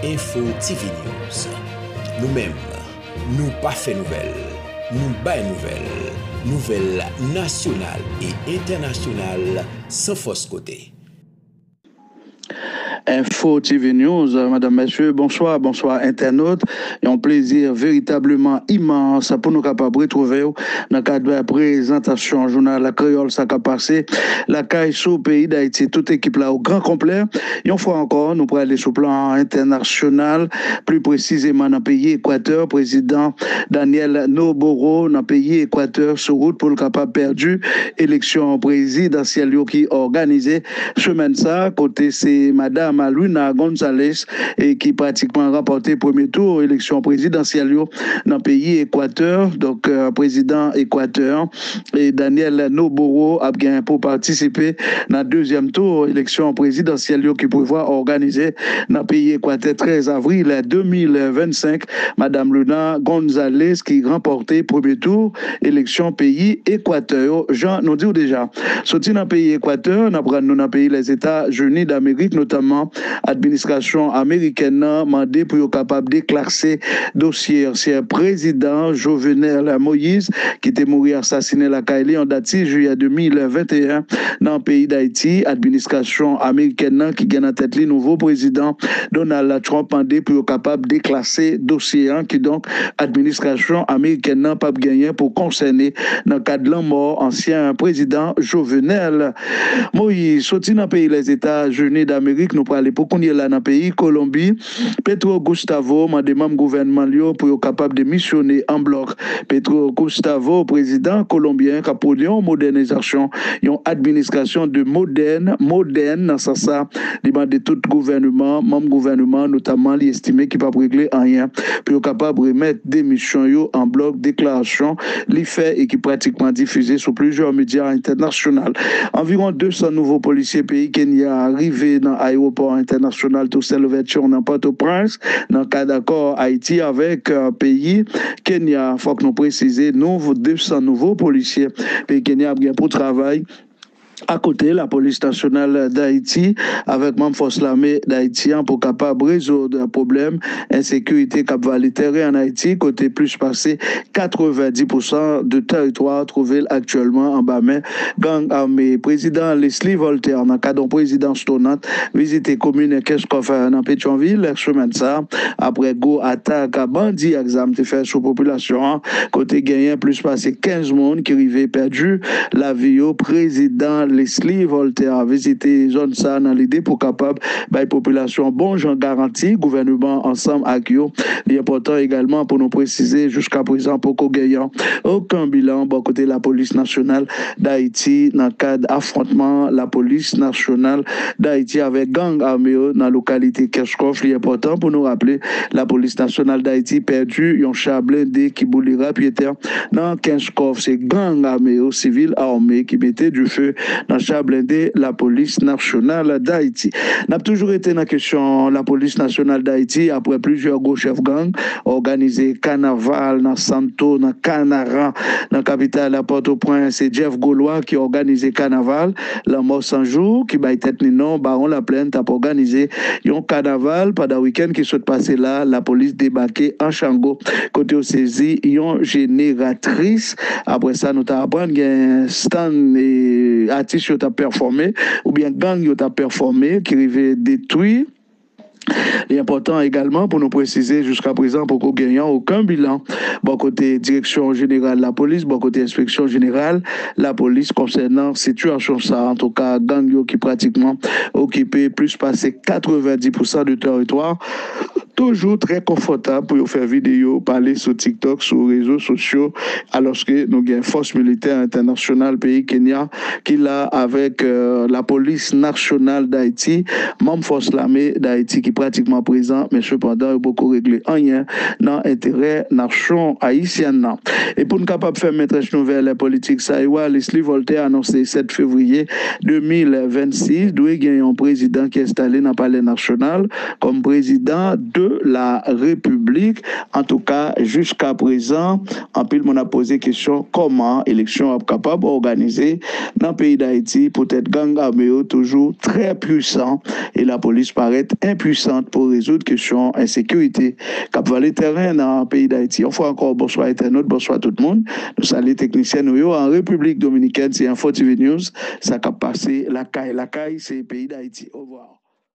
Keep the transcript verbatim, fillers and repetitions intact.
Info T V News. Nou menm, nou pa fè nouvèl, nou bay nouvèl. Nouvèl nasyonal e entènasyonal san fòs kote. Info T V News, madanm, mesye, bonswa, bonswa, entènot. Yon plezi veritableman imans pou nou kapab retwouve w nan kad prezantasyon jounal kreyòl Sa K Pase lakay sou peyi Dayiti. Tout ekip la o gran konplè. Yon fwa ankò, nou prale sou plan entènasyonal, pli presizeman nan peyi Ekwatè. Prezidan Daniel Noboa nan peyi Ekwatè sou wout pou l kapab pèdi eleksyon prezidansyèl yo ki òganize semèn sa, kote se madanm Luna Gonzalez e ki pratikman ranpòte premye tou eleksyon prezidansyèl yo nan peyi Ekwatè. Donk, euh, prezidan Ekwatè e Daniel Noboa ap gen pou patisipe nan dezyèm tou eleksyon prezidansyèl yo ki prevwa òganize nan peyi Ekwatè trèz avril de mil vennsenk. Madanm Luna Gonzalez ki ranpòte premye tou eleksyon peyi Ekwatè yo, jan nou di w deja. Soti nan peyi Ekwatè, n ap rann nou nan peyi Lèzetazini Damerik, notamman administrasyon amerikèn nan mande pou yo kapab deklase dosye ansyen prezidan Jovenel Moïse, ki te mouri asasinen lakay li an dat sis jiyè de mil venteyen nan peyi Dayiti. Administrasyon amerikèn nan, ki gen nan tèt li nouvo prezidan Donald Trump, mande pou yo kapab deklase dosye an. Kidonk, administrasyon amerikèn nan p ap genyen pou konsène nan kad lanmò ansyen prezidan Jovenel Moïse. Soti nan peyi Lèzetazini Damerik, nou prale pou kounye la nan peyi Kolonbi. Petro Gustavo mande manm gouvènman l yo pou yo kapab demisyone an blòk. Petro Gustavo, prezidan kolonbyen k ap pwone yon modènizasyon, yon administrasyon de modèn, modèn nan sans sa, li mande tout gouvènman, manm gouvènman, notamman li estime ki p ap regle anyen, pou yo kapab remèt demisyon yo an blòk. Deklarasyon li fè e ki pratikman difize sou plizyè medya entènasyonal. Anviwon de san nouvo polisye peyi Kenya rive nan ayewopò entènasyonal Toussaint Louverture nan Pòtoprens, nan kad akò Ayiti avèk, euh, peyi Kenya. Fòk nou presize, nou, de san nouvo polisye peyi Kenya ap gen pou travay akote Lapolis Nasyonal Dayiti avèk manm Fòs Lame Dayiti an pou kapab rezoud pwoblèm ensekirite k ap vale tèren ann Ayiti, kote plis pase katrevendis pousan de tèritwa twouve l aktyèlman anba men gang ame. Prezidan Leslie Voltaire, nan kad yon prezidans tonant, vizite komin Kenskòf nan Petyonvil semèn sa, apre gwo atak bandi ak zam te fè sou popilasyon an, kote genyen plis pase kenz moun ki rive pèdi lavi yo. Prezidan Leslie Voltaire vizite zòn sa nan lide pou kapab bay popilasyon bon jan garanti. Gouvènman ansanm ak yo. Li enpòtan egalman pou nou presize, jiska prezan poko genyen okenn bilan bò kote Lapolis Nasyonal Dayiti nan kad afwontman Lapolis Nasyonal Dayiti avèk gang ame yo nan lokalite Kenskòf. Li enpòtan pou nou raple, Lapolis Nasyonal Dayiti pèdi yon cha blende ki boule rapyetè nan Kenskòf. Se gang ame yo, sivil ame, ki mete dife nan cha blende Lapolis Nasyonal Dayiti. N ap toujou rete nan kesyon Lapolis Nasyonal Dayiti, apre plizyè gwo chèf gang òganize kanaval nan Santo, nan Kanaran, nan kapital Pòtoprens. Se Jeff Golois ki òganize kanaval. Lanmò San Jou, ki bay tèt li non Bawon Laplèn, t ap òganize yon kanaval pandan wikenn ki sot pase la. Lapolis debake an chango, kote yo sezi yon jeneratris. Apre sa, nou t ap aprann gen stand, e, atis yo t ap pèfòme, oubyen gang yo t ap pèfòme, ki rive detwi. Li enpòtan egalman pou nou presize, jiska prezan, poko genyen okenn bilan bò kote Direksyon Jeneral Lapolis, bò kote Enspeksyon Jeneral Lapolis konsènan sitiyasyon sa. Antouka, gang yo ki pratikman okipe plis pase katrevendis pousan de tèritwa, toujou trè konfòtab pou yo fè videyo, pale sou TikTok, sou rezo sosyo, alòske nou gen fòs militè entènasyonal peyi Kenya ki la avèk, euh, Lapolis Nasyonal Dayiti, manm Fòs Lame Dayiti ki pratikman prezan, men sepandan yo poko regle anyen nan enterè nasyon ayisyèn nan. E pou n kapab fèmen tranch nouvèl politik sa yo a, Leslie Voltaire anonse sèt fevriye de mil vennsis dwe gen yon prezidan ki enstale nan Palè Nasyonal kòm prezidan de la République. Antouka, jiska prezan, anpil moun ap poze kesyon kòman eleksyon ap kapab òganize nan peyi Dayiti poutèt gang ame yo toujou trè pwisan e lapolis parèt enpwisant pou rezoud kesyon ensekirite k ap vale tèren nan peyi Dayiti. Yon fwa ankò, bonswa entènot, bonswa tout moun. Nou salye teknisyen nou yo an Repiblik Dominikèn, se Info T V News, sa k ap pase lakay lakay, se peyi Dayiti.